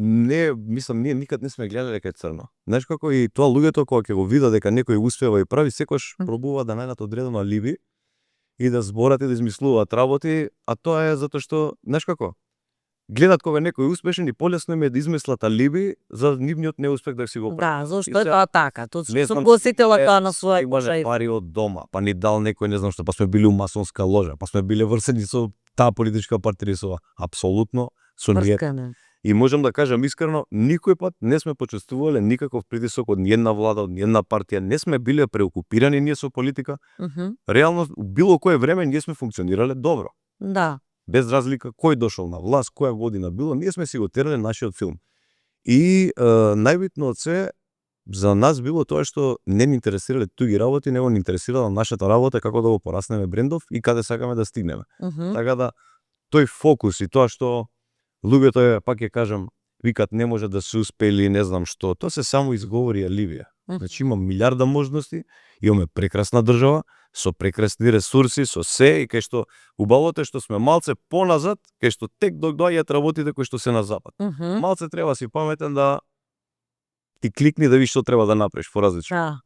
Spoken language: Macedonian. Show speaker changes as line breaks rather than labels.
Не, мислам, ние никад не сме гледале дека е црно. Знаеш како и тоа луѓето кога ќе го видат дека некој успева и прави, секојаш пробува да најдат одредено алиби и да зборат и да измислуваат работи, а тоа е затоа што, знаеш како, гледат кога некој успешен и полесно им е да измислат алиби за нивниот неуспех да си го прават.
Да, зошто е тоа така? Тоа
Не
сум
знам,
го осетила тоа на своја кожа.
имаме пари од дома, па ни дал некој, не знам што, па сме били у масонска ложа, па сме биле врсени со таа политичка партија со апсолутно со ние.
Врскане.
И можам да кажам искрено, никој пат не сме почувствувале никаков притисок од ниедна влада, од ниедна партија, не сме биле преокупирани ние со политика. Реално, у било кое време ние сме функционирале добро.
Да.
Без разлика кој дошол на власт, која година било, ние сме си го терале нашиот филм. И најбитно од се, за нас било тоа што не ни интересирале туги работи, него ни интересирала нашата работа, како да го пораснеме брендов и каде сакаме да стигнеме. Така да, тој фокус и тоа што луѓето, пак ќе кажам, викат не може да се успели, не знам што, тоа се само изговори алибија. Значи има милиарда можности, имаме прекрасна држава, со прекрасни ресурси, со се, и кај што убавото е што сме малце поназад, кај што тек доаѓаат работите кои што се на запад. Малце треба си паметен да ти кликни да видиш што треба да направиш поразлично.
Да.